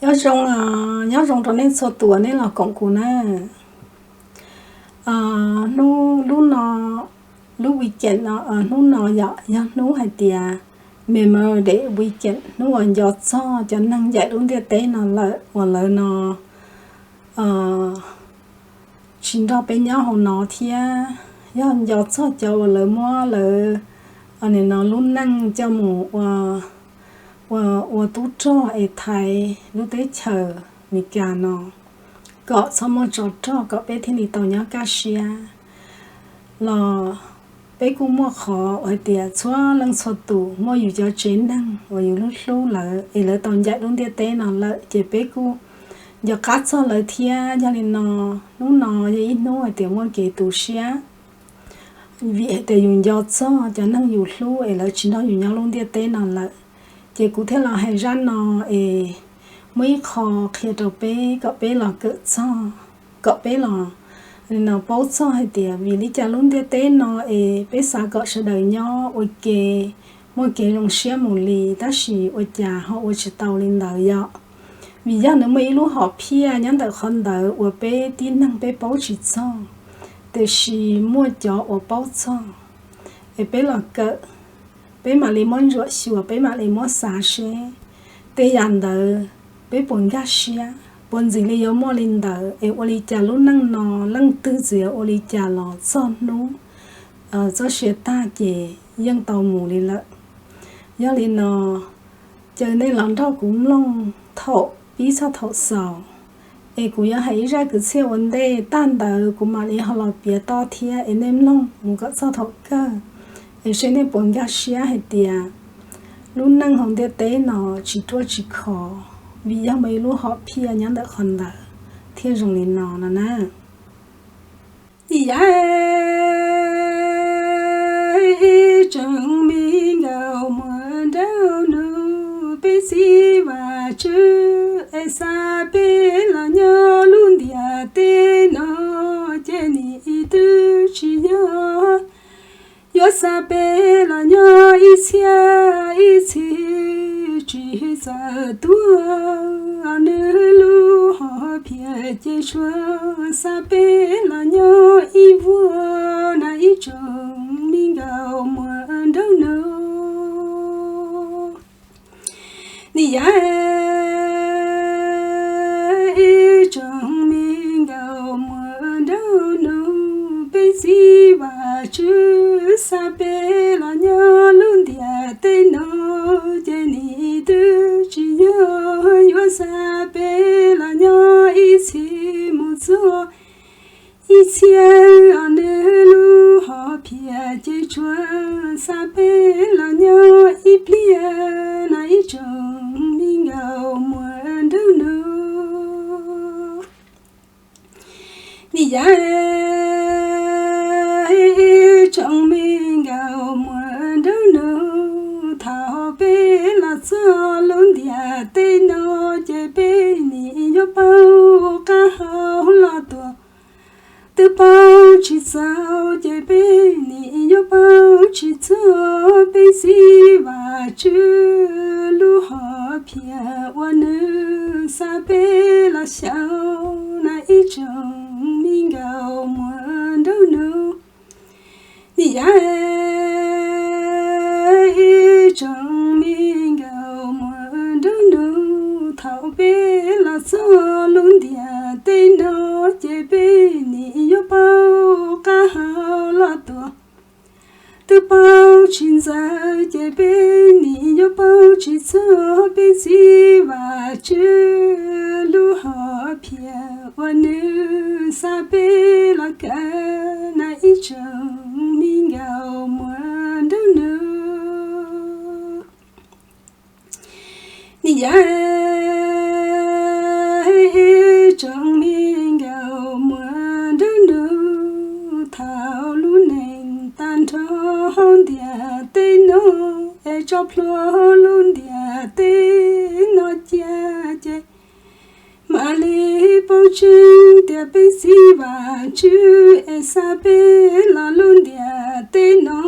Nyob zoo, nyob zoo rau nej txhua tus uas nej los koom kuv na. Hnub, lub no, lub weekend no, hnub no yom, yog hnub hais tias Memorial Day weekend, hnub uas nco txog cov neeg ncaim lub ntiaj teb no lawm uas lawv no tsis nrog peb nyob hauv no thiab. Yog nco txog cov uas lawv muab lawv, nim no lub neej coj mus ua, ua tub rog es thaiv lub teb chaws Amelikas no kom txhob muaj tsov rog, kom peb thiaj li tau nyob kaj siab los. Peb kuj muaj qhov uas hais tias txhua leej txhua tus muaj yus cov tsev neeg uas yus hlub hlub lawv es lawv tau ncaim lub ntiaj teb no lawm, ces peb kuj nco qab txog lawv thiab. Yog li no, hnub no yog ib hnub hais tias muaj kev tu siab, vim hais tias yus nco txog cov neeg yus hlub es lawv tsis nrog yus nyob lub ntiaj teb no lawm. Ces kuv thiaj los hais zaj no es muaj ib qho qhia rau peb kom peb los kawm txog, kom peb los, no, paub txog hais tias vim li cas lub ntiaj teb no es peb xav kom sawv daws nyob ua ke, muaj kev zoo siab mus li, tab sis ua cas ho ua tsis tau li ntawd yom. Vim yog nws muaj ib lub hom phiaj nyob ntawm qhov ntawd uas peb tib neeg peb paub tsis txog, tiam sis muaj cov uas paub txog. Es peb los kawm, peb mam li muab ntsuam xyuas, peb mam li muab xav seb tej yam ntawd peb puas nkag siab, puas ntxim li yuav muaj li ntawd, es ua li cas lub neej no leej twg txawm yuav ua li cas los txog hnub txoj sia tag ces yeej tau mus li lawm. Yog li no, caw nej los nrog kuv mloog thaum pib txog thaum xaus, es kuv yuav hais ib zaj kwv txhiaj ua ntej, tag ntawd kuv mam li ho los piav toj thiab, es nej mloog mus kom txog thaum kawg, es seb nej puas nkag siab hais tias lub neej hauv ntiaj teb no tsis ruaj tsis khov, vim yog muaj ib lub hom phiaj nyob ntawm qhov ntawd thiaj zoo li no no na. Nim yav ib tsoom me nkauj muam nraug nus, peb txiv Vajtswv es xa peb los nyob lub ntiaj teb no, ces nim twb tsis yog yuav xa peb los nyob ib txhiab ib txhis tsis txawm tuag. Nws lub hom phiaj ces tsuas xa peb los nyob ib vuag na ib tsoom me nkauj muam nraug nus. Nim yav ib tsoom me nkauj muam nraug nus, peb txiv Vajtswv xa peb los nyob lub ntiaj teb no, ces nim twb tsis yog yuav xa peb los nyob ib txhis mus txog ib txhiab. Nws lub hom phiaj ces tsuas xa peb los nyob ib pliag na ib tsoom me nkauj muam nraug nus. Nim yav ib tsoom me nkauj muam nraug nus, thaum peb los txog lub ntiaj teb no, ces peb nim yuav paub qab hau los tuag. Twb paub tsis txog ces peb nim yuav paub tsis txog, peb txiv Vajtswv lub hom phiaj uas nws xa peb los xyaum na ib tsoom me nkauj muam nraug nus. Nim yav ib tsoom me nkauj muam nraug nus, thaum peb los txog lub ntiaj teb no, ces peb nim yuav paub qab hau los tuag. Twb paub tsis txog ces peb nim yuav paub tsis txog, peb txiv Vajtswv lub hom phiaj uas nws xa peb los kawm na ib tsoom me nkauj muam nraug nus. Nim yav ib tsoom me nkauj muam nraug nus, thaum lub neej tag nrho hauv ntiaj teb no, es tso plhuav lub ntiaj teb no cia, ces mam li paub tseeb tias peb txiv Vajtswv es xa peb los lub ntiaj teb no,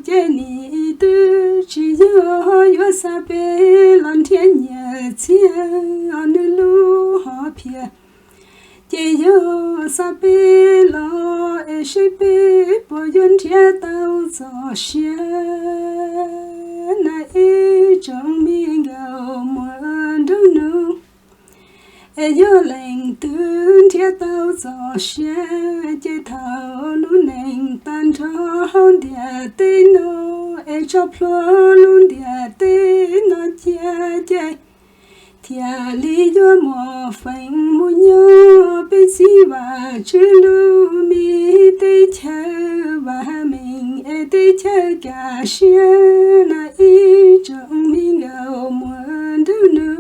ces nim twb tsis yog yuav xa peb los nrhiav nyias txiag nws lub hom phiaj. Ces yog xa peb los es seb peb puas yuav nrhiav tau txoj sia na ib tsoom me nkauj muam nraug nus. Es yog leej twg nrhiav tau txoj sia, ces thaum lub neej tag nrho hauv ntiaj teb no, es tso plhuav lub ntiaj teb no cia, ces thiaj li yuav muaj feem mus nyob peb txiv Vajtswv lub me teb chaws vam meej es teb chaws kaj siab na ib tsoom me nkauj muam nraug nus.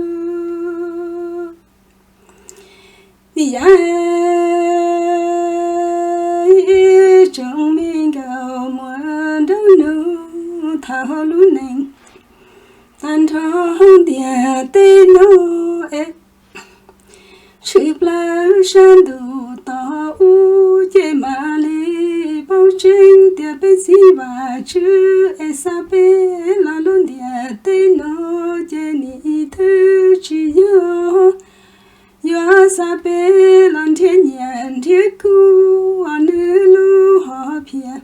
Nim yav ib tsoom me nkauj muam nraug nus, thaum lub neej tag nrho hauv ntiaj teb no es tshwm plaws sab ntuj tom ub, ces mam li paub tseeb tias peb txiv Vajtswv es xa peb los lub ntiaj teb no, ces nim twb tsis yog yuav xa peb los nrhiav nyiaj nrhiav kub nws lub hom phiaj.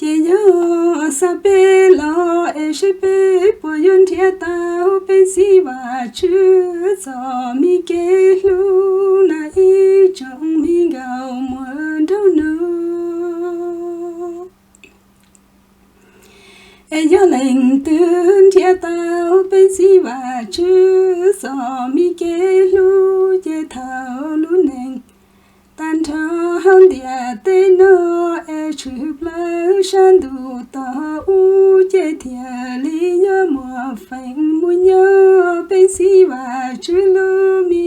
Ces yog xa peb los es seb peb puas yuav nrhiav tau peb txiv Vajtswv txoj me kev hlub na ib tsoom me nkauj muam nraug nus. Es yog leej twg nrhiav tau peb txiv Vajtswv txoj me kev hlub, ces thaum lub neej tag nrho hauv ntiaj teb no es tshwm plaws sab ntuj tom ub, ces thiaj li yuav muaj feem mus nyob peb txiv Vajtswv lub me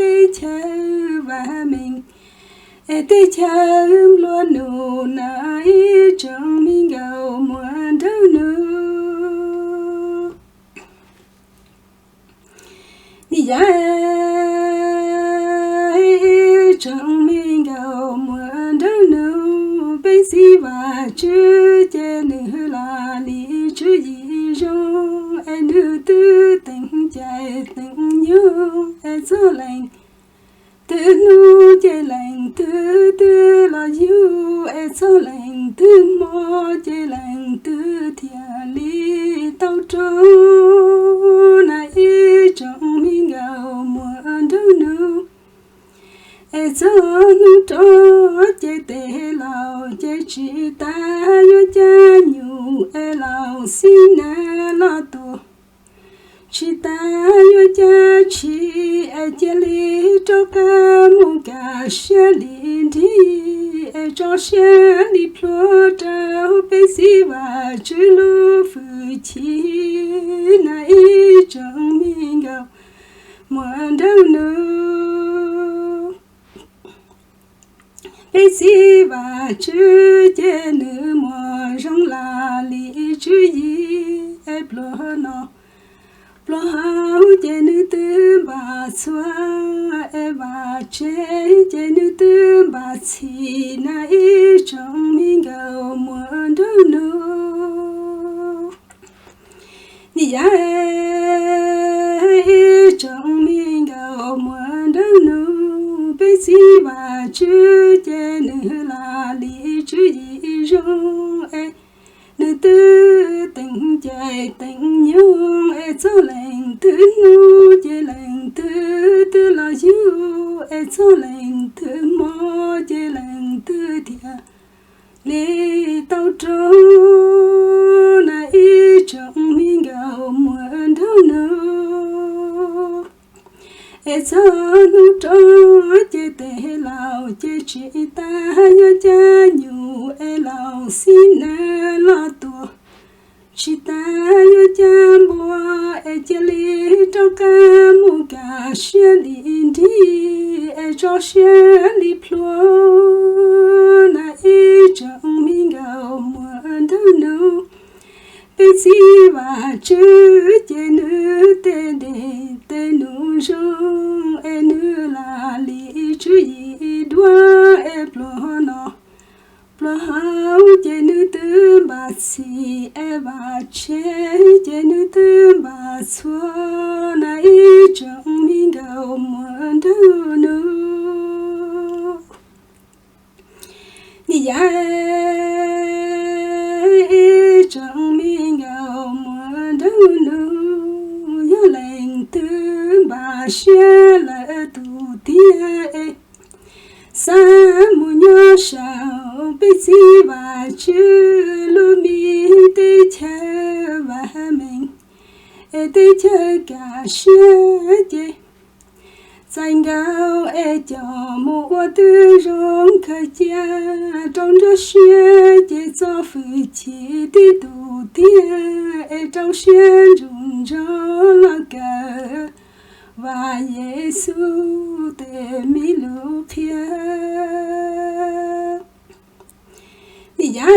teb chaws vam meej es teb chaws nplua nuj na ib tsoom me nkauj muam nraug nus. Nim yav ib tsoom me nkauj muam nraug nus, peb txiv Vajtswv ces nws hwj lam li tswv yim zoo, es nws twb teem cai teem nyoog, es txog leej twg hnub ces leej twg twb los yug, es txog leej twg hmo ces leej twg thiaj li tau rau na ib tsoom me nkauj muam nraug nus. Es txog hnub rau ces tes laus ces tsis tas yuav cab nyuj es laus xib nas los tua, tsis tas yuav cab tshis es cia li rov qab mus kaj siab li nrig, es tso siab li plhuav rau peb txiv Vajtswv lub hwj chim na ib tsoom me nkauj muam nraug nus. Peb txiv Vajtswv ces nws muaj zoo laj lim tswv yim, es pluag no pluag haud ces nws twb npaj txhua, es vaj tse ces nws twb npaj txhij na ib tsoom me nkauj muam nraug nus. Nim yav ib tsoom me nkauj muam nraug nus, peb txiv Vajtswv ces nws laj lim tswv yim zoo, es nws twb teem cai teem nyoog, es txog leej twg hnub ces leej twg twb los yug, es txog leej twg hmo ces leej twg thiaj li tau rau na ib tsoom me nkauj muam nraug nus. Es txog hnub rau ces tes laus ces tsis tas yuav cab nyuj es laus xib nas los tua, tsis tas yuav cab npua es cia li rov qab mus kaj siab li nrig, es tso siab li plhuav na ib tsoom me nkauj muam nraug nus. Peb txiv Vajtswv ces nws tej dej tej num zoo, es nws laj lim tswv yim dua, es pluag no pluag haud ces nkaus muaj nrug nub. Nim yav ib tsoom me nkauj muaj nrug nub, yog leej twg npaj siab lawm tus tiag es xav mus nyob saum peb txiv Vajtswv lub me teb chaws vam meej es teb chaws kaj siab ces txais nkawm es coj mus ua tib zoo khaws cia rau nruab siab ces txo hwj chim tib tug tiag es rau siab ntsug ntsoov los kawm Vaj Yexus tes me lus qhia. Nim yav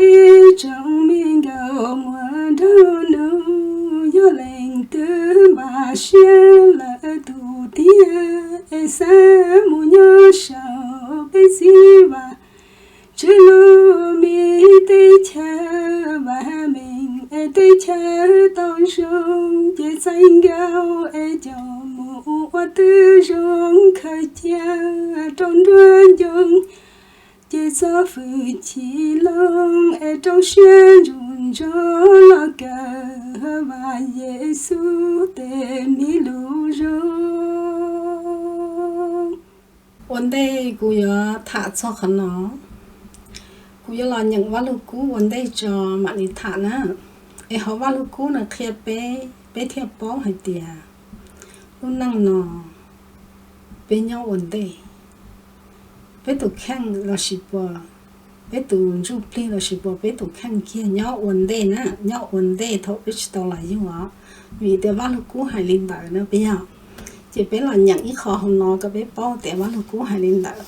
ib tsoom me nkauj muaj nrug nub, yog leej twg npaj siab lawm tus tiag es xav mus nyob saum peb txiv Vajtswv lub me teb chaws vam meej es teb chaws tau zoo ces txais nkawm es coj mus ua tib zoo khaws cia rau nruab ncoo ces txo hwj chim loo es rau siab ntsug ntsoov los kawm Vaj Yexus tes me lus zoo. Ua ntej kuv yuav tham txog qhov no, kuv yuav los nyeem Vaj Lug Kub ua ntej tso mam li tham na. Es hauv Vaj Lug Kub no qhia peb, peb thiaj paub hais tias lub neej no peb nyob ua ntej, peb tus kheej lossis puas, peb tus ntsuj plig lossis puas peb tus kheej kiag nyob ua ntej na, nyob ua ntej thaum peb tsis tau los yug os. Vim tias Vaj Lug Kub hais li ntawd na peb yog. Ces peb los nyeem ib qho hauv no kom peb paub tias Vaj Lug Kub hais li ntawd.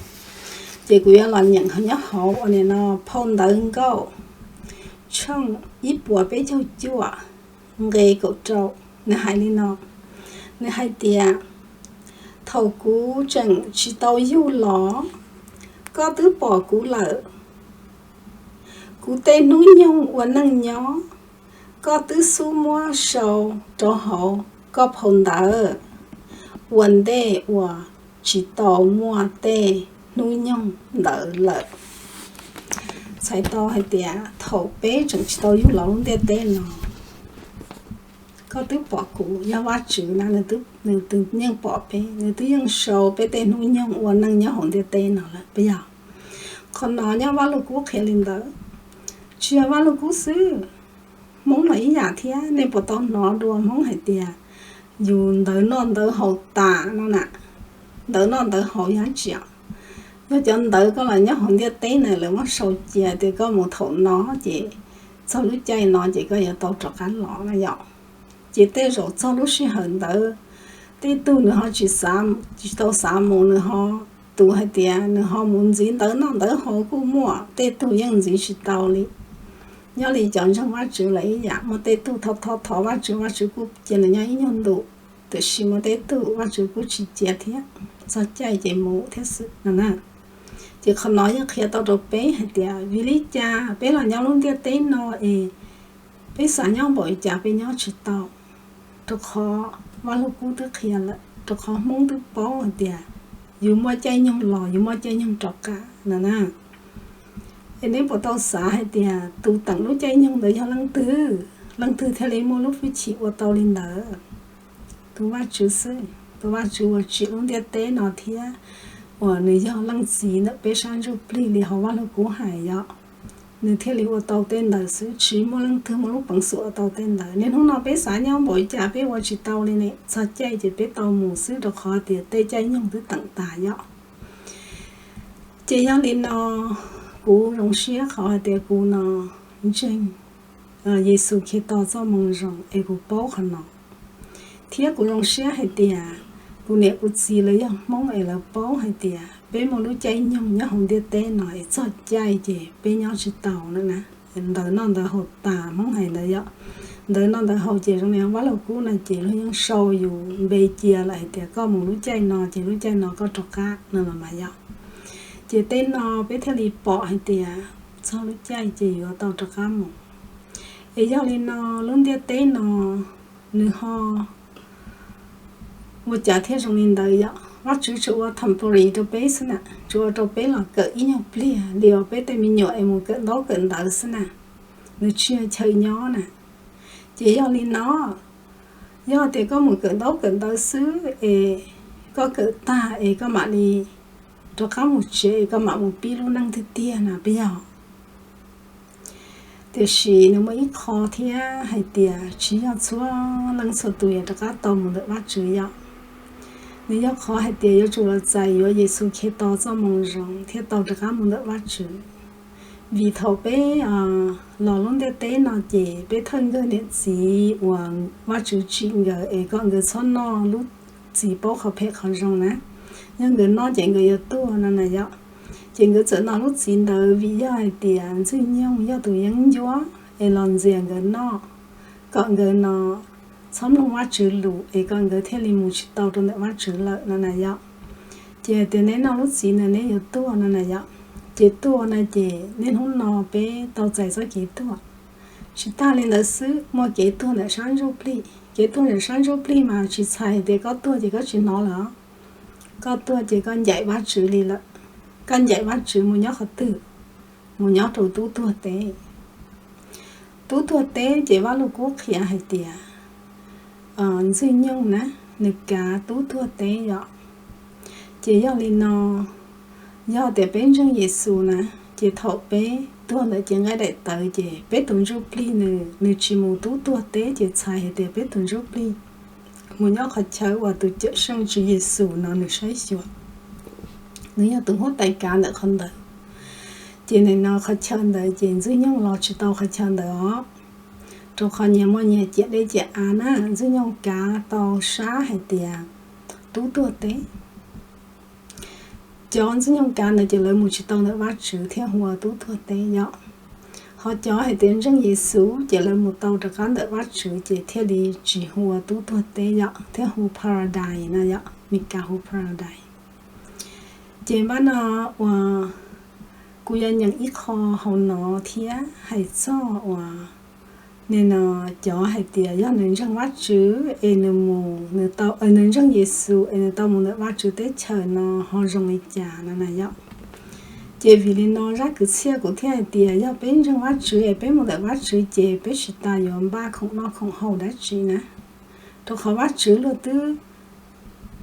Ces kuv yuav los nyeem nyob hauv ua nim no Phau Ntawv Nkauj tshooj ib puas peb caug cuaj nqe kaum rau. Nws hais li no, nws hais tias, thaum kuv tseem tsis tau yug los, koj twb pom kuv lawm. Kuv tej hnub nyoog ua neej nyob, koj twb xub muab sau rau hauv koj phau ntawv ua ntej uas tsis tau muaj tej hnub nyoog ntawd lawm. Txhais tau hais tias thaum peb tseem tsis tau yug los lub ntiaj teb no, koj twb pom kuv, yog Vajtswv na, nws twb, nws twb yeej pom peb, nws twb yeej sau peb tej hnub nyoog ua neej nyob hauv ntiaj teb no lawm puas yog? Qhov no nyob Vaj Lug Kub qhia li ntawd. Tsis yog Vaj Lug Kub xwb, Hmoob los ib yam thiab. Nej puas tau hnov dua Hmoob hais tias yus ntawv noj ntawv haus tas no na? Ntawv noj ntawv haus yog dab tsi? Yog cov ntawv koj los nyob hauv ntiaj teb na, lawv muab sau cia tias koj mus thaum no ces txog lub caij no ces koj yuav tau rov qab los na yom. Ces tej zaum txog lub sij hawm ntawd tej tug nws ho tsis xav, tsis tau xav mus, nws ho, tus hais tias nws ho mus ntxiv ntawv noj ntawv haus kuj muaj, tej tug yeej ntxiv tsis tau li. Nyob li cov ntseeg Vajtswv lawm ib yam, muaj tej tug thov thov thov Vajtswv, Vajtswv kuj cia nws nyob ib nyuag ntu, tiam sis muaj tej tug Vajtswv kuj tsis cia thiab, txog caij ces mus thiab xwb no na. Ces qhov no yog qhia tau rau peb hais tias vim li cas peb los nyob lub ntiaj teb no es peb xav nyob npaum li cas peb nyob tsis tau, rau qhov Vaj Lug Kub twb qhia lawm, rau qhov Hmoob twb paub hais tias yus muaj caij nyoog los, yus muaj caij nyoog rov qab no na. Es neb puas tau xav hais tias tus teem lub caij nyoog ntawd yog leej twg, leej twg thiaj li muaj lub hwj chim ua tau li ntawd? Tus Vajtswv xwb, tus Vajtswv uas tsim lub ntiaj teb no thiab uas nws yog leej txiv ntawm peb sab ntsuj plig li hauv Vaj Lug Kub hais yom, nws thiaj li ua tau tej ntawd xwb, tsis muaj leej twg muaj lub peev xwm ua tau tej ntawd. Niaj hnub no peb xav nyob npaum li cas peb ua tsis tau li ne, txog caij ces peb tau mus xwb rau qhov tias tej caij nyoog twb teem tas yom. Ces yog li no, kuv zoo siab qhov hais tias kuv no ntseeg Yexus Khetos txoj moo zoo es kuv paub qhov no. Thiab kuv zoo siab hais tias kuv niam kuv txiv lawv yog Hmoob es lawv paub hais tias peb muaj lub caij nyoog nyob hauv ntiaj teb no es txog caij ces peb nyob tsis tau na. Ntawv noj ntawv haus tas, Hmoob hais ntawd yom. Ntawv noj ntawv haus ces zoo li Vaj Lug Kub no ces luag yeej sau yus npe cia lawm hais tias koj mus lub caij no ces lub caij no koj rov qab no los mas yom. Ces tej no peb thiaj li pom hais tias txog lub caij ces yuav tau rov qab mus. Es yog li no, lub ntiaj teb no nws ho Ua cas thiaj zoo li ntawd yom? Vajtswv tsuas ua temporary rau peb xwb na, tsuas ua rau peb los kawm ib nyuag pliag li uas peb tej me nyuam es mus kawm ntaub kawm ntawv xwb na, nws tsis yog chaw nyob na. Ces yog li no, yog tias koj mus kawm ntaub kawm ntawv xwb es koj kawm tag es koj mam li rov qab mus tsev es koj mam mus pib lub neej tiag tiag na, puas yog? Tiam sis nws muaj ib qho thiab hais tias tsis yog txhua leej txhua tus yuav rov qab tau mus ntawm Vajtswv yom. Nws yog qhov hais tias yuav tsum los txais yuav Yexus Khetos txoj moo zoo thiaj tau rov qab mus ntawm Vajtswv. Vim thaum peb los lub ntiaj teb no ces peb thawj nkawg niam txiv uas Vajtswv tsim nkawd es kom nkawd txhob noj lub txiv paub qhov phem qhov zoo na, yog nkawd noj ces nkawd yuav tuag no na yom. Ces nkawd txawm noj lub txiv ntawd vim yog hais tias Ntxwg Nyoog yog tus yeeb ncuab es los ntxias nkawd noj, kom nkawd no txhob mloog Vajtswv lus es kom nkawd thiaj li mus tsis tau rau ntawm Vajtswv lawm no na yom. Ces hais tias neb noj lub txiv ntawd neb yuav tuag no na yom. Ces tuag no ces niaj hnub no peb tau txais txoj kev tuag. Tsis tag li ntawd xwb, muaj kev tuag ntawm sab ntsuj plig. Kev tuag ntawm sab ntsuj plig mas tsis txhais hais tias koj tuag ces koj tsis hnov lawm. Koj tuag ces koj ncaim Vajtswv li lawm. Koj ncaim Vajtswv mus nyob qhov twg? Mus nyob rau tub tuag teb. Tub tuag teb ces Vajluskub qhia hais tias Ntxwg Nyoog na, nws kav tub tuag teb yom. Ces yog li no, yog tias peb ntseeg Yexus na, ces thaum peb tuag ntawm cev nqaij daim tawv ces peb tus ntsuj plig nws, nws tsis mus tub tuag teb ces txhais hais tias peb tus ntsuj plig mus nyob qhov chaw uas tus Cawm Seej Tswv Yexus no nws saib xyuas. Nws yog tus huab tais kav ntawm qhov ntawd. Ces nim no qhov chaw ntawd ces Ntxwg Nyoog los tsis tau qhov chaw ntawd os. Rau qhov nyias muaj nyias ciam dej ciam av na, Ntxwg Nyoog kav tau sab hais tias tub tuag teb. Cov Ntxwg Nyoog kav ntawd ces lawv mus tsis tau ntawm Vajtswv thiaj hu ua tub tuag teb yom. Ho cov hais tias ntseeg Yexus ces lawv mus tau rov qab ntawm Vajtswv ces thiaj li tsis hu ua tub tuag teb yom, thiaj hu paradise no yom, Meskas hu paradise. Ces npaj no uas kuv yuav nyeem ib qho hauv no thiab hais txog uas nim no cov hais tias yog nws ntseeg Vajtswv es nws mus, nws tau, nws ntseeg Yexus es nws tau mus ntawm Vajtswv teb chaws no ho zoo li cas no na yom. Ces vim li no zaj kwv txhiaj kuv thiaj hais tias yog peb ntseeg Vajtswv es peb mus ntawm Vajtswv ces peb tsis tas yuav npaj khoom noj khoom haus dab tsi na, rau qhov Vajtswv luag twb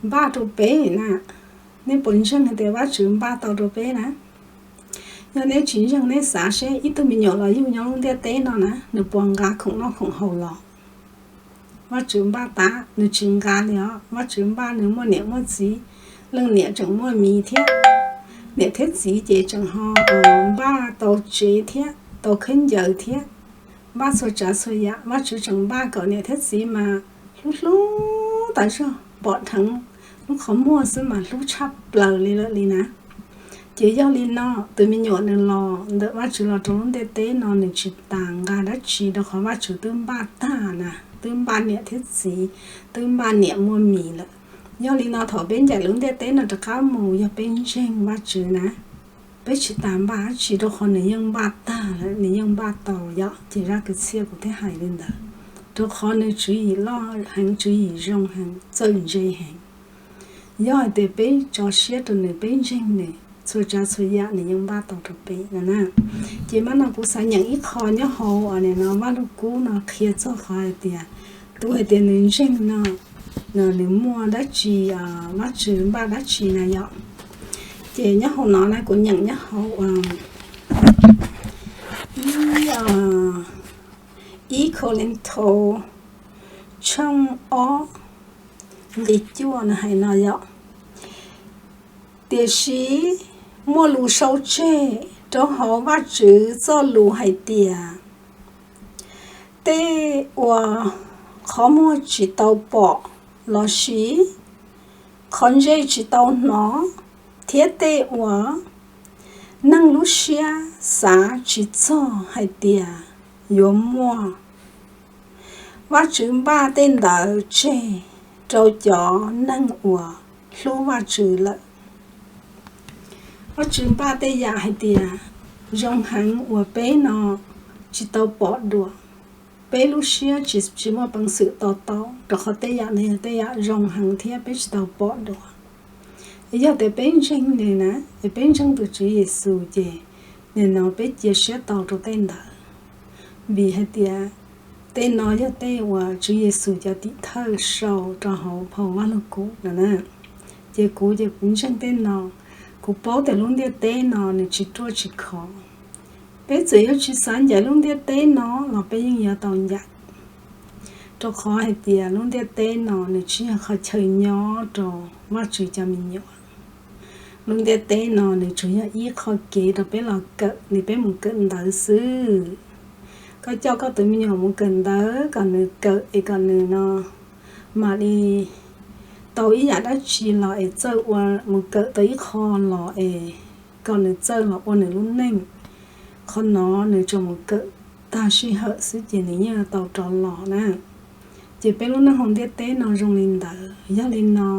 npaj rau peb na. Nej puas ntseeg hais tias Vajtswv npaj tau rau peb na? Yog neb tsis ntseeg, neb xav seb ib tug me nyuam los yug nyob lub ntiaj teb no na, nws puas nqa khoom noj khoom haus los? Vajtswv npaj tas, nws tsis nqa li os. Vajtswv npaj nws muaj niam muaj txiv, leej niam tseem muaj mis thiab, niam thiab txiv ces tseem ho npaj tau tsev thiab tau khaub ncaws thiab, npaj txhua tsav txhua yam. Vajtswv tseem npaj kom niam thiab txiv mas hlub hlub tas zog, pom dheev lub qhov muag xwb mas hlub tshaj plaws li lawm li na. Ces yog li no tus me nyuam nws los ntawm Vajtswv los rau lub ntiaj teb no nws tsis tas nqa dab tsi, rau qhov Vajtswv twb npaj tag na, twb npaj niam thiab txiv, twb npaj niam muaj mis lawm. Yog li no thaum peb ncaim lub ntiaj teb no rov qab mus, yog peb ntseeg Vajtswv na, peb tsis tas npaj dab tsi, rau qhov nws yeej npaj tag lawm, nws yeej npaj tau yom. Ces zaj kwv txhiaj kuv thiaj hais li ntawd, rau qhov nws tswv yim loj heev, tswv yim zoo heev, txawj ntse heev. Yog hais tias peb tso siab rau nws, peb ntseeg nws, txhua tsav txhua yam nws yeej npaj tau rau peb no na. Ces mas no kuv xav nyeem ib qho nyob hauv nim no Vaj Lug Kub no qhia txog qhov hais tias tus hais tias nws ntseeg no, nws muaj dab tsi, Vajtswv npaj dab tsi na yom. Ces nyob hauv no na kuv nyeem nyob hauv ib, ib Kolinthus tshooj ob nqe cuaj no hais no yom. Tiam sis muaj lus sau tseg rau hauv Vajtswv txoj lus hais tias, tej uas qhov muag tsis tau pom los sis qhov ntsej tsis tau hnov, thiab tej uas neeg lub siab xav tsis txog hais tias yuav muaj, Vajtswv npaj tej ntawd tseg rau cov neeg uas hlub Vajtswv lawm. Vajtswv npaj tej yam hais tias zoo heev uas peb no tsis tau pom dua. peb lub siab tsis, tsis muaj peev xwm to taub, rau qhov tej yam no yog tej yam zoo heev thiab peb tsis tau pom dua. Yog tias peb ntseeg nws na, es peb ntseeg tus Tswv Yexus ces nim no peb cia siab tau rau tej ntawd, vim hais tias tej no yog tej uas Tswv Yexus cov tim thawj sau rau hauv phau Vajluskub no na. Ces kuv ces kuv ntseeg tej no, kuv paub tias lub ntiaj teb no nws tsis ruaj tsis khov. Peb txawm yuav tsis xav ncaim lub ntiaj teb no los peb yeej yuav tau ncaim, rau qhov hais tias lub ntiaj teb no nws tsis yog qhov chaw nyob rau Vajtswv cov me nyuam. Lub ntiaj teb no nws tsuas yog ib qho kev rau peb los kawm li peb mus kawm ntawv xwb. Koj coj koj tus me nyuam mus kawm ntawv kom nws kawm es kom nws no mam li tau ib yam dab tsi los es txawj ua, mus kawm tau ib qho los es kom nws txawj los ua nws lub neej. Qhov no nws tsuas mus kawm tag sij hawm xwb ces nws yeej tau rov los na. Ces peb lub neej hauv ntiaj teb no zoo li ntawd. Yog li no,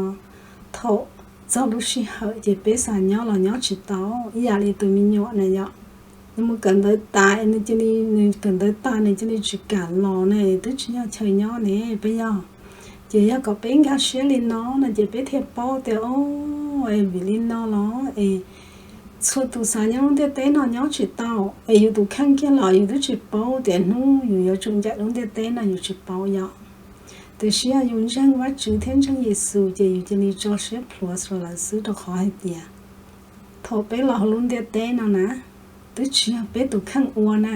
thaum txog lub sij hawm ces peb xav nyob los nyob tsis tau, ib yam li tus me nyuam na yom. Nws mus kawm ntawv tas es nws cia li, nws kawm ntawv tas nws cia li tsis kam los ne, twb tsis yog chaw nyob ne, peb yog. Ces yog kom peb nkag siab li no no ces peb thiaj paub tias, o, es vim li no los es txhua tus xav nyob lub ntiaj teb no nyob tsis tau, es yus tus kheej kiag los yus twb tsis paub tias hnub yus yuav tsum ncaim lub ntiaj teb no yus tsis paub yom. Tiam sis yog yus ntseeg Vajtswv thiab ntseeg Yexus ces yus cia li tso siab plhuav rau lawv xwb, rau qhov hais tias thaum peb los hauv lub ntiaj teb no na, twb tsis yog peb tus kheej ua na.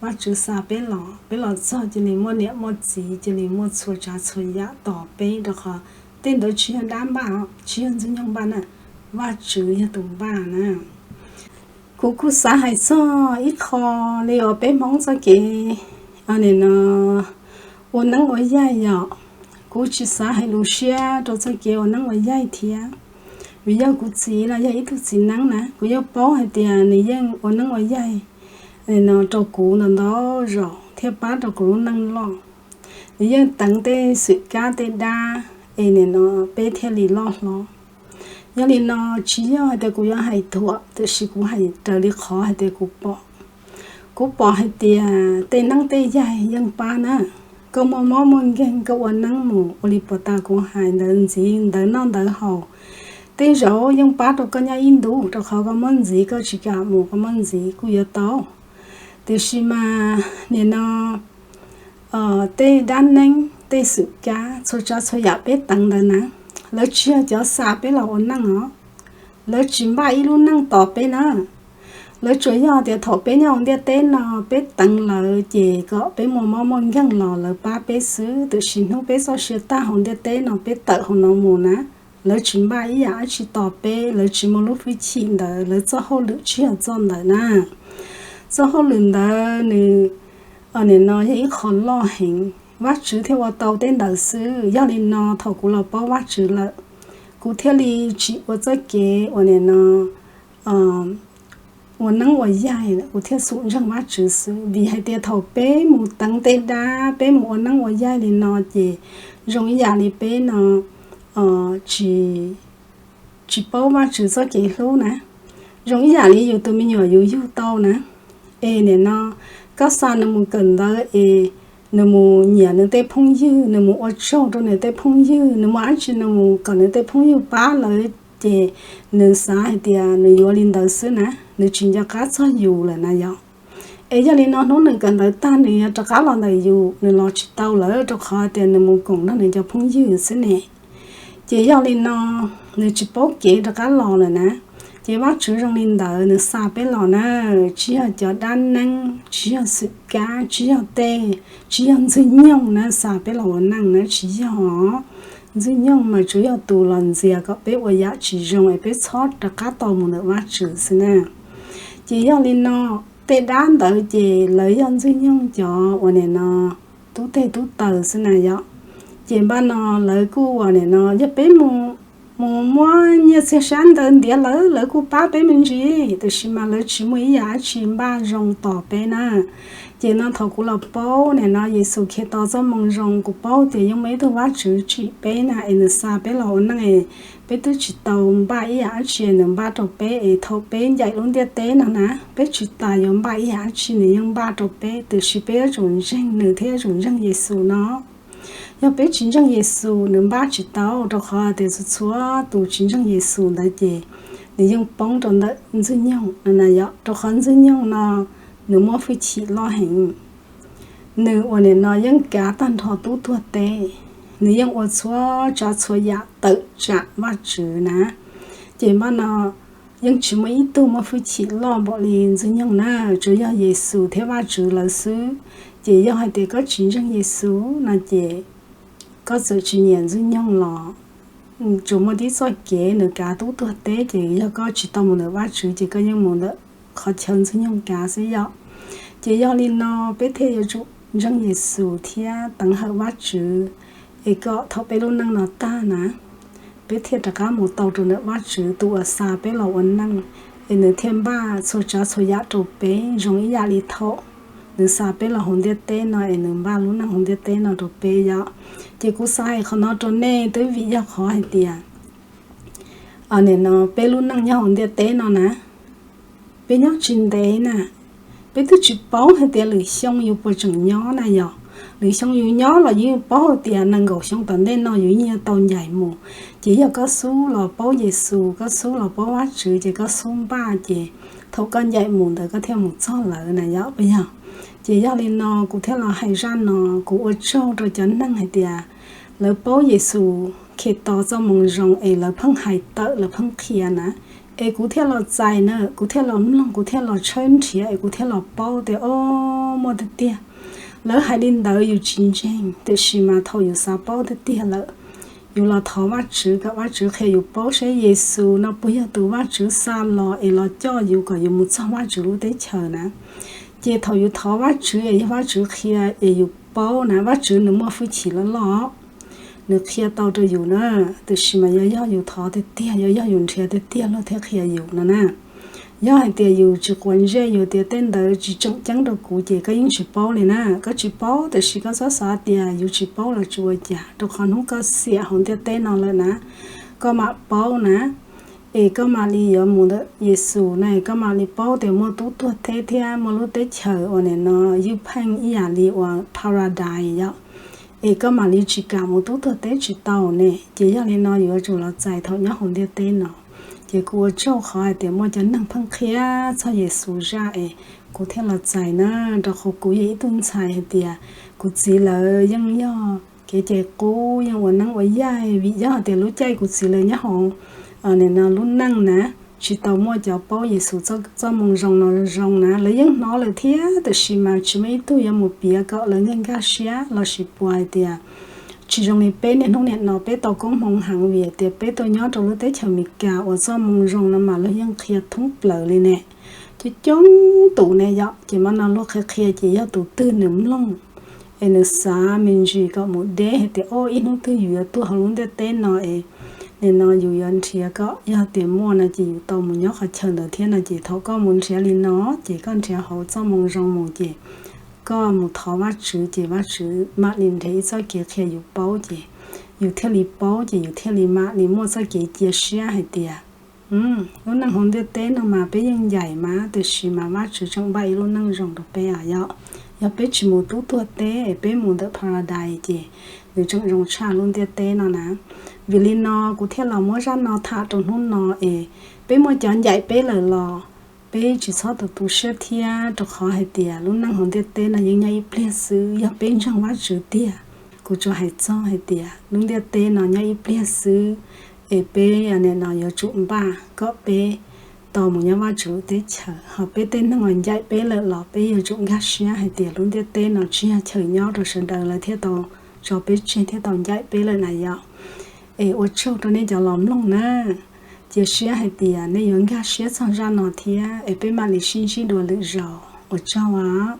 Vajtswv xa peb los, peb los txog cia li muaj niam muaj txiv, cia li muaj txhua tsav txhua yam tos peb, rau qhov tej ntawd tsis yog dab npaj, tsis yog Ntxwg Nyoog npaj na, Vajtswv yog tus npaj na. Kuv kuj xav hais txog ib qho li uas peb Hmoob txoj kev nim no ua neeb ua yaig yom. Kuv tsis xav hais lus siab rau txoj kev ua neeb ua yaig thiab, vim yog kuv txiv los yog ib tug txiv neeb na, kuv yeej paub hais tias nws yeej ua neeb ua yaig nim no rau kuv ntau ntau zaus thiab pab rau kuv lub neej loj. Nws yeej teev tej xwm kab tej dab es nim no peb thiaj li loj hlob. Yog li no, tsis yog hais tias kuv yuav hais thuam, tiam sis kuv hais raws li qhov hais tias kuv pom. Kuv pom hais tias tej neeb tej yaig yeej pab na. Koj muaj mob muaj nkeeg koj ua neeb mus ua li puas tas kuv hais ntawd ntxiv ntawv noj ntawv haus, tej zaum yeej pab rau koj nyob ib ntus, rau qhov koj muab ntxiv koj tsis kam mus koj muab ntxiv kuj yuav tau. Tiam sis mas nim no tej dab neeb tej xwm kab txhua tsav txhua yam peb teev ntawd na, lawv tsis yog cov xa peb los ua neej os. Lawv tsis npaj ib lub neej tos peb na. Lawv tsuas yog tias thaum peb nyob hauv ntiaj teb no peb teev lawv ces kom peb muaj mob muaj nkeeg los lawv pab peb xwb, tiam sis hnub peb txoj sia tag hauv ntiaj teb no peb tawm hauv no mus na, lawv tsis npaj ib yam dab tsi tos peb, lawv tsis muaj lub hwj chim ntawd, lawv txoj hauj lwm tsis yog txoj ntawd na. Txoj hauj lwm ntawd nws nim no yog ib qho loj heev, Vajtswv thiaj ua tau tej ntawd xwb. Yog li no thaum kuv los paub Vajtswv lawm, kuv thiaj li tsis ua txoj kev uas nim no ua neeb ua yaig, kuv thiaj xum ntseeg Vajtswv xwb. Vim hais tias thaum peb mus teev tej dab, peb mus ua neeb ua yaig li no ces zoo ib yam li peb no tsis, tsis paub Vajtswv txoj kev hlub na. Zoo ib yam li yus tus me nyuam yus yug tau na, es nim no koj xa nws mus kawm ntawv es nws mus nyiam nws tej phooj ywg, nws mus ua tsaug rau nws tej phooj ywg, nws mus dab tsi nws mus kom nws tej phooj ywg pab lawm, ces nws xav hais tias nws yuav li ntawd xwb na, nws tsis nco qab txog yus lawm na yom. Es yog li no hnub nws kawm ntawv tag nws yuav rov qab los ntawm yus, nws los tsis tau lawm rau qhov tias nws mus koom nrog nws cov phooj ywg xwb ne. Ces yog li no nws tsis paub kev rov qab los lawm na. Ces Vajtswv zoo li ntawd nws xa peb los na, tsis yog cov dab neeb, tsis yog xwm kab, tsis yog tej, tsis yog ntxwg nyoog na xa peb los ua neej na, tsis yog. Ntxwg nyoog mas tsuas yog tus los ntxias kom peb ua yam tsis zoo es peb txhob rov qab tau mus ntawm Vajtswv xwb na. Ces yog li no, tej dab ntawd ces lawv yog ntxwg nyoog cov uas nim no tub teg tub taws xwb na yom. Ces npaj no lawv kuj uas nim no yog peb mus mus muab nyiaj txiag sab ntawd ntiav lawv, lawv kuj pab peb me ntsis, tiam sis mas lawv tsis muaj ib yam dab tsi npaj zoo tos peb na. Ces no thaum kuv los paub nim no Yexus Khetos txoj moo zoo, kuv paub tias yeej muaj ib tug Vajtswv tsim peb na es nws xa peb los ua neej, peb twb tsis tau npaj ib yam dab tsi nws npaj rau peb es thaum peb ncaim lub ntiaj teb no na, peb tsis tas yuav npaj ib yam dab tsi nws yeej npaj rau peb, tiam sis peb yuav tsum ntseeg nws thiab yuav tsum ntseeg Yexus no. Yog peb tsis ntseeg Yexus nws npaj tsis tau, rau qhov tias txhua txhua tus tsis ntseeg Yexus ntawd ces nws yeej poob rau ntawm ntxwg nyoog no na yom, rau qhov ntxwg nyoog no nws muaj hwj chim loj heev. Nws uas nim no yeej kav tag nrho tub tuag teb, nws yeej ua txhua tsav txhua yam tawm tsam Vajtswv na. Ces npaj no yeej tsis muaj ib tug muaj hwj chim loj npaum li ntxwg nyoog na, tsuas yog Yexus thiab Vajtswv lawv xwb. Ces yog hais tias koj tsis ntseeg Yexus no ces koj txawm tsis nyiam ntxwg nyoog los tsuas muaj tib txoj kev nws kav tub tuag teb, ces yog koj tsis tau mus ntawm Vajtswv ces koj yeej mus ntawm qhov chaw ntxwg nyoog kav xwb yom. Ces yog li no peb thiaj yuav tsum ntseeg Yexus thiab teev hawm Vajtswv, es kom thaum peb lub neej no tag na, peb thiaj rov qab mus tau rau ntawm Vajtswv tus uas xa peb los ua neej, es nws thiaj npaj txhua tsav txhua yam rau peb zoo ib yam li thaum nws xa peb los hauv ntiaj teb no es nws npaj lub neej hauv ntiaj teb no rau peb yom. Ces kuv xav hais qhov no rau nej twb vim yog qhov hais tias nim no peb lub neej nyob hauv ntiaj teb no na, peb nyob tsis ntev na, peb twb tsis paub hais tias lwm xyoo yus puas tseem nyob na yom. Lwm xyoo yus nyob los yus yeej paub hais tias nees nkaum xyoo tom ntej no yus yeej yuav tau ncaim mus. Ces yog koj xub los paub Yexus, koj xub los paub Vajtswv ces koj xub npaj ces thaum koj ncaim mus ntawd koj thiaj mus txog lawv na yom, puas yog? Ces yog li no kuv thiaj los hais zaj no, kuv ua tsaug rau cov neeg hais tias lawv paub Yexus Khetos txoj moo zoo es lawv pheej hais tawm lawv pheej qhia na, es kuv thiaj los txais na, kuv thiaj los mloog, kuv thiaj los tshawb nrhiav es kuv thiaj los paub tias o, muaj tiag tiag. Lawv hais li ntawd yus tsis ntseeg, tiam sis mas thaum yus xav paub tiag tiag lawm, yus los thov Vajtswv kom Vajtswv qhia yus paub seb Yexus no puas yog tus Vajtswv xa los es los coj yus kom yus mus txog Vajtswv lub teb chaws na. Ces thaum yus thov Vajtswv es yog Vajtswv qhia es yus paub na, Vajtswv nws muaj hwj chim loj loj, nws qhia tau rau yus na. Tiam sis mas yog, yog yus thov tiag tiag, yog, yog yus nrhiav tiag tiag luag thiaj qhia yus no na. Yog hais tias yus tsis quav ntsej, yus tias tej ntawd tsis tseem ceeb rau kuv ces koj yeej tsis paub li na. Koj tsis paub tiam sis koj txhob xav tias yus tsis paub los tsis ua cas, rau qhov hnub koj xiam hauv ntiaj teb no lawm na, koj mam paub na. Es koj mam li yuav mus ntawm Yexus na, koj mam li paub tias muaj tub tuag teb thiab muaj lub teb chaws uas nim no ywj pheej ib yam li uas Paradise yom. Es koj mam li tsis kam mus tub tuag teb tsis tau ne. Ces yog li no yuav tsum los txais thaum nyob hauv ntiaj teb no. Ces kuv ua tsaug qhov hais tias muaj cov neeg pheej qhia txog Yexus zaj es kuv thiaj los txais na, rau qhov kuv yog ib tug ntxhais hais tias kuv txiv lawv yeej yog kev cai qub, yeej ua neeb ua yaig, vim yog hais tias lub caij kuv txiv lawv nyob hauv nim no lub neej na, tsis tau muaj cov paub Yexus txoj moo zoo no zoo na, lawv yeej hnov lawm thiab, tiam sis mas tsis muaj ib tug yuav mus piav kom lawv nkag nkag siab lossis puas hais tias tsis zoo li peb niaj hnub nim no peb tau koob hmoov heev vim tias peb tuaj nyob rau lub teb chaws Amelikas uas txoj moo zoo no mas luag yeej qhia thoob plaws li ne. Coob coob tus ne yom, ces mas no luag qhia qhia ces yog tus twg nws mloog es nws xav me ntsis kom mus deb hais tias o, ib hnub twg yus yuav tuaj hauv lub ntiaj teb no es nim no yus yuav nrhiav kom yog tias muaj no ces yus tau mus nyob qhov chaw ntawd thiab no ces thaum koj mus nrhiav li no ces koj nrhiav hauv txoj moo zoo mus ces koj mus thov Vajtswv ces Vajtswv mam li nrhiav ib txoj kev qhia yus paub ces yus thiaj li paub ces yus thiaj li mam li muaj txoj kev cia siab hais tias lub neej hauv ntiaj teb no mas peb yeej ncaim mas, tiam sis mas Vajtswv tseem npaj ib lub neej zoo rau peb os yom. Yog peb tsis mus tub tuag teb es peb mus ntawm Paradise ces nws tseem zoo tshaj lub ntiaj teb no na. Vim li no kuv thiaj los muab zaj no tham rau hnub no es peb muaj cov ncaim peb lawm los peb tsis txhob tu tu siab thiab, rau qhov hais tias lub neej hauv ntiaj teb no yeej nyob ib pliag xwb. Yog peb ntseeg Vajtswv tiag, kuv tsuas hais txog hais tias lub ntiaj teb no nyob ib pliag xwb, es peb nim no yuav tsum npaj kom peb tau mus nyob Vajtswv lub teb chaws. Ho peb tej neeg uas ncaim peb lawm los peb yuav tsum nkag siab hais tias lub ntiaj teb no tsis yog chaw nyob rau sawv daws, lawv thiaj tau tso peb tseg thiab tau ncaim peb lawm na yom. Es ua tsaug rau nej cov los mloog na. Cia siab hais tias nej yuav nkag siab txog zaj no thiab es peb mam li sib ntsib dua lwm zaus. Ua tsaug os.